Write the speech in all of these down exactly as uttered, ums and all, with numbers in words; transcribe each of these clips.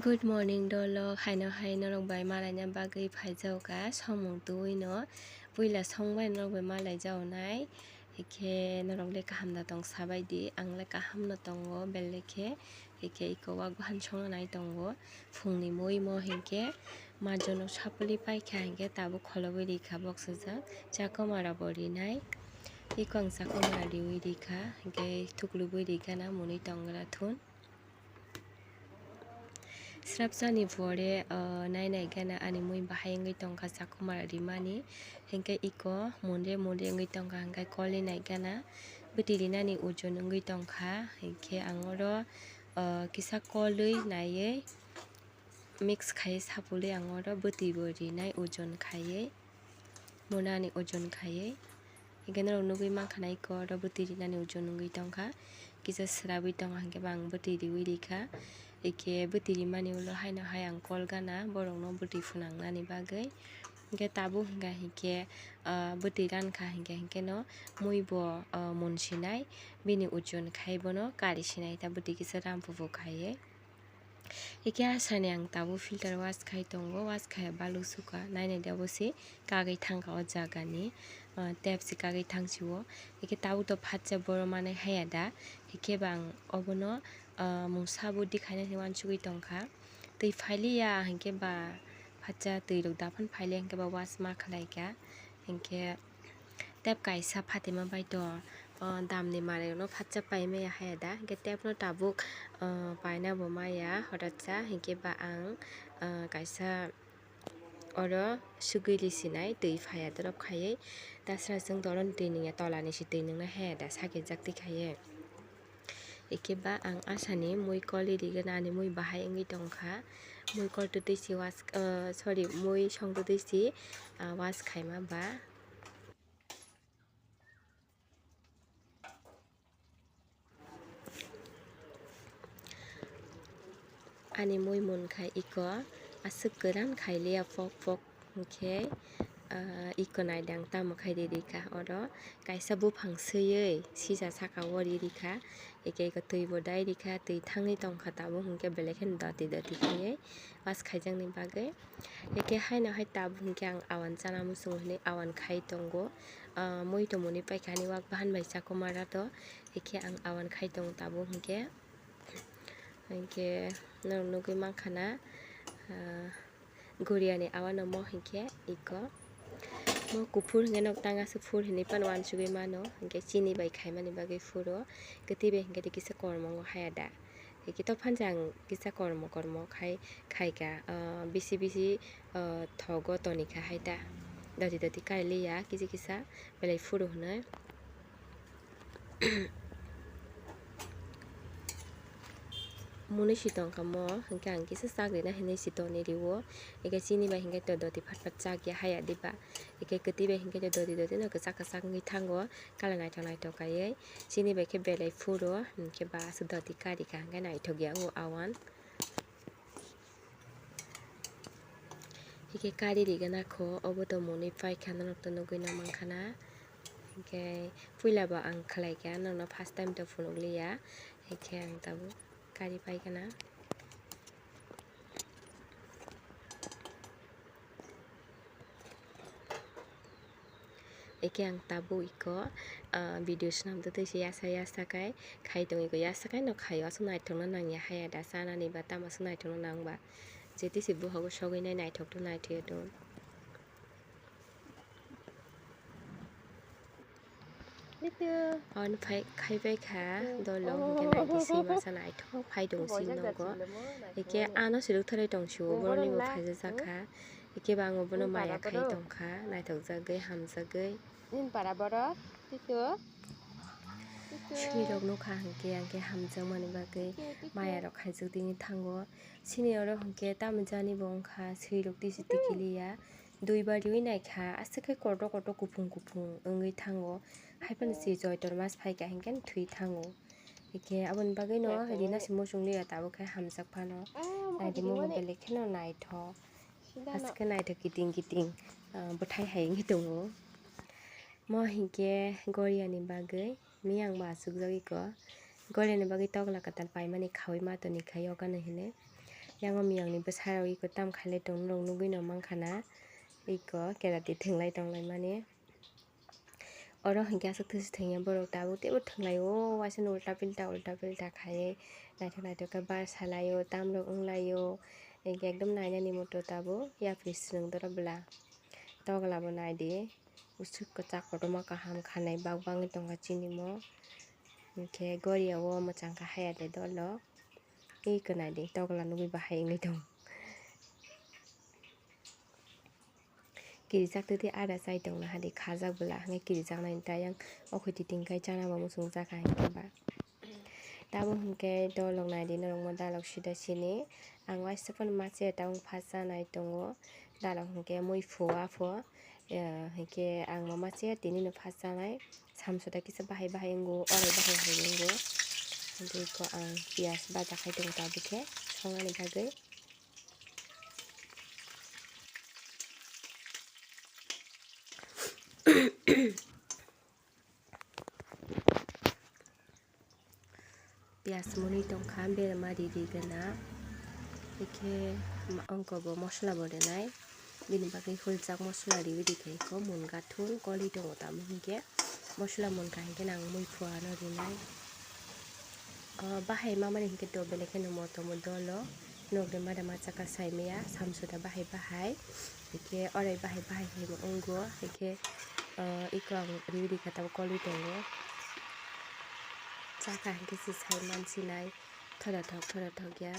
Good morning dolo, haino hai norok bai malaina bagwi phaijago ka, somung twiwi no puila song bai norok bai malai jago nai, hikhe norok le kaham da tong sabai di, ang le kaham no tongo, belai khe, hikhe iko wak bahan songna nai tongo, phungni mui mo hinkhe majano sapuli paikha hinkhe tabuk kholobwi rikha boksajak, chakomara bo rinai, iko ang chakomara riwi rikha, hinkhe thuklubwi rikha na mwnwi tongra thun. Srapsani pore, o, nai nai gana ani mui bahai wngwi tongkha chakomara rimani. Hinkhe iko munre munre wngwi tongkha, hinkhe koli nai gana bwtwi rinani ojon wngwi tongkha. Hinkhe ang oro, o, kisa kolwi naiwi mix khaiwi sapulwi ang oro bwtwi bo rinai ojon khaiwi. Munani ojon khaiwi. Hinkhe norok nugwi mankha na iko oro bwtwi rinani ojon wngwi tongkha. Kisa swrabwi tongo hinkhe bo ang bwtwi riwi rikha. Hinkhe bwtwi rimani ulo haino hai ang kol gana borokno bwtwi phunangnani bagwi. Hinkhe tabuk hinkha hinkhe, ah, bwtwi rankha hinkhe, hinkhe no mui bo, ah, munsinai bini ojon khai bono kari sinai ta bwtwi kisa ram pupu khaiwi. Hikhe asani ang tabuk filter wash khai tongo, wash khai balu suka, nainai de obo se kagwi thangkha o jagani, ah, tap se kagwi thangsi o. Hikhe tabuk to phatsa boro manai haya da, hikhe ba ang obono, ah, mungsa bo dikhaina hinwi uansugwi tongkha. Twi phailiya hinkhe ba phatsa twi rok daphano phailiya hinkhe ba wash ma khlaikha, hinkhe Tap kaisa Fatima bai to, o, damni manwi no phatsa pai maya haya da, hinkhe tap no tabuk, o, paina bo maya horatsa, hinkhe ba ang, o, kaisa oro sugwi risinai twi phaya drop khaiwi, tasra chwng toloni twi nungya tolani se twi nungnai haya da, sakijak twi khaiwi. Hikhe ba ang asani mui koli rigana ani mui bahai wngwi tongkha. Mui kol twtwi si wash, ah, sorry, mui song twtwi si, ah, wash khaima ba. Ani mui munkha iko aswk kwran khailiya pok pok. Hinkhe, ah, iko naidang tamo khai ri rikha oro kaisa buphang swiwi sija saka o ri rikha, eke eko twi bo dai rikha, twi thangwi tongkha tabuk hinkhe belai kheno doti doti khaiwi wash khaijakni bagwi. Eke haino hai tabuk hinkhe ang awan chana muchungo hinwi awan khai tongo, ah, mui tongmani paikha ani wak bahan bai chakomara to, eke ang awan khai tongo tabuk hinkhe, hinkhe norok nugwi mankha na, ah, Guriani awano mo hinkhe iko. Mo kuphur hinkhe nok tang aswk phur hinwi phano uansugwi mano, hinkhe chini bai khaimani bagwi phuro. Kwtwi bai hinkhe kisa kormo wng haya da. Hinkhe to phansa ang kisa kormo kormo khai, khaika, ah, bisi bisi, ah, thogo tonikha hai da. Doti doti kailiya kisa kisa belai phuro hinwi. Mwnwi si tongkha mo, hinkhe ang kisa chak rina hinwi si tongni rio. Eke chini bai hinkhe to doti phat phat chak ya haya diba. Eke kwtwi bai hinkhe to doti doti no kwchak kwchak wngwi thango. Kala naithok naithok kaiwi. Chini bai khe belai phuro, hinkhe ba aswk doti kari kha hinkhe naithok ya o awan. Hikhe kari rigana kho, obo to mwnwi paikha, norok to nugwi no mankha na. Hinkhe puila bo ang khlai kha, norokno first time to phunuk liya, hinkhe ang tabuk kari paikha na. Eke ang tabuk iko, ah, video swnam twi twi se yasa yasa kai khai tongo, iko yasa kai no khaio, aswk naithokno nangya haya da chanani ba tamo aswk naithokno nang ba, je twi se buhago sogwi nai naithok to naithok ya do. Hwn phai khai pai kha dolo, hinkhe naidi swi masa naithok phai tong si nogo, hinkhe ano se rwktharwi tong si o, boroni bo khaijak kha. Eke ba ang bono maya khai tongkha, naithokjagwi, hamjagwi. Nini para borok, tito. Tito. Swirok nukha hinkhe, ang khe hamjakmani bagwi mayarok khaijak tini thango. Chini oro hinkhe tamo jani bo wngkha, swirok tisi tikiliya. Dui bariwi naikha, aswk khe kotor kotor kuphung kuphung wngwi thango. Haiphano se joitor mas phaikha hinkhe thwi thango. Hinkhe aboni bagwino rina se muchung liya tabuk khe hamjak phano. Naidi mungbo belai kheno naithok. Aswk khe naithok kiting kiting, ah, bwthai hai wngwi tongo. Mo hinkhe Goriani bagwi miyang bo achukjagwi ko. Goriani bagwi tokla kwtal paimani khaui ma toni khai o gana hinwi. Yang o miyang ni bwsarok iko tam khailai tong norok nugwi no mankha na, iko kerati thwnglai tonglaimani. Oro hinkhe aswk thwswk thwngya borok tabuk teibo thwnglai o, waisa no ulta pilta ulta pilta khai naithok naithok khe bar salai o, tamrok wng lai o, hinkhe ekdom nainani moto tabuk yapri swrwng doro bwla. Togla bo naidi, usuk kwchak kotorma kaham khanai bak bangwi tongkha chini mo. Hinkhe goria o mwchang kha haya de dolo. Ei kwnai di, togla nugwi bahai wngwi tong. Kirijak twi twi ada chai tongna hadi khajak bwla hwnwi kirijaknai tayang okhoi twi tingkai chana bo muchung jakha hinkhe ba. Tabuk hinkhe dolok naidi norokmo dalok sida sini. Ang waisa phano machaya tabuk pha chanai tongo. Dalok hinkhe mui phuo apho. Eh, hinkhe ang ma machaya tini no pha chanai. Samsota kisa bahai bahai wngo, orai bahai bahai wngo. Hinkhe iko ang piyaj baja khai tongo tabuk khe songani bagwi. Piyaj mwnwi tongkha, berma riri gana. Hikhe ma-, ongko bo mosola bo rinai. Bini bagwi huljak mosola riwi rikhe iko mwnga thun koli tongo tamo hinkhe. Mosola mwnka hinkhe nang mui phuano rinai. O bahai mamani hinkhe to belai kheno motomo dolo. Nokni mada machaka saimaya samsota bahai bahai. Hikhe orai bahai bahai hai wngo. Hikhe, o, iko ang riwi rikha tamo koli tongo. Chakha hinkhe se sai mansinai. Thoda thok, thoda thok ya.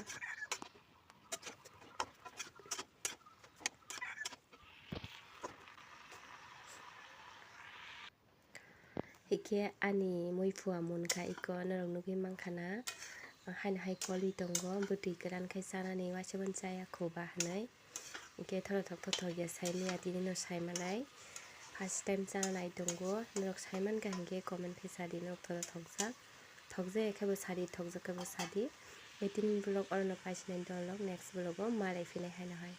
Hikhe ani mui phuo mwnka iko norok nugwi mankha na, haino hai koli tongo, bwtwi kwran khai chanani waisa phano chaya kho ba hwnwi. Hikhe thoda thok thothok ya saimaya tini no saimanai. First time chanai tongo, norok saimankha hinkhe comment khai sadi norok thoda thokjak. Thokjak ya khe bo sadi, thokjak khe bo sadi. Tei tini vlog orono kaisinai dolok, next vlog o malai phinai haino hai.